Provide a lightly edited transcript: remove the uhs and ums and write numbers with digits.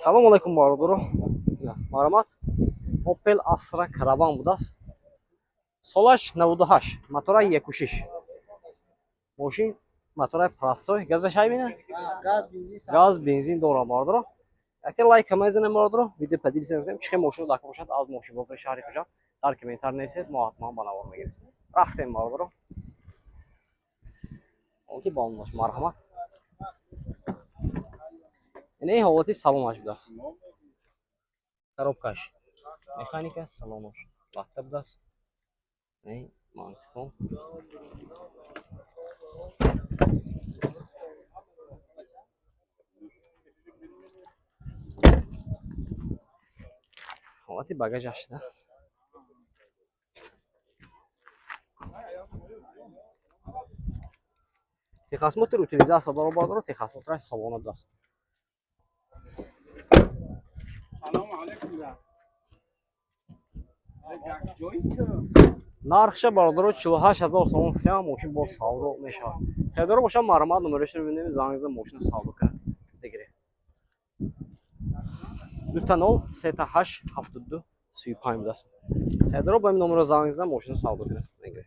Салому алайкум, бародаро. Марҳамат, Opel Astra Caravan будааст, солаш 98, мотора 1,6, мошин мотораи простой, газаш аймина. Газ, бензин. Газ, бензин дора, бародаро. Якте лайка мезанем, бародаро, видео поделиться мекунем. Чӣ хел мошино дака бошад аз мошинбозори шаҳри Хуҷанд, дар комментар нависед, мо ҳатман ба навор мегирем. Рафтем, бародаро, ки ба он бош. Марҳамат, ин ҳолати салонаш будааст, коробкаш механика, салонаш латта будааст, магнитофон. Ҳолати багажаш да. Техосмотр, утилизация дора, бародаро, техосмотраш салона будааст. Салому алейкум. Нархша, бародаро, 48 000 сомон сиам, мошин боз савдо мешавад. Харидоро бошад, марҳамат, номерошро бинем, занг зада, мошина савдо кунад, бигиред. 00 38 72 35 будааст. Харидоро ба ин номеро занг зада, мошина савдо кунад, мегиред.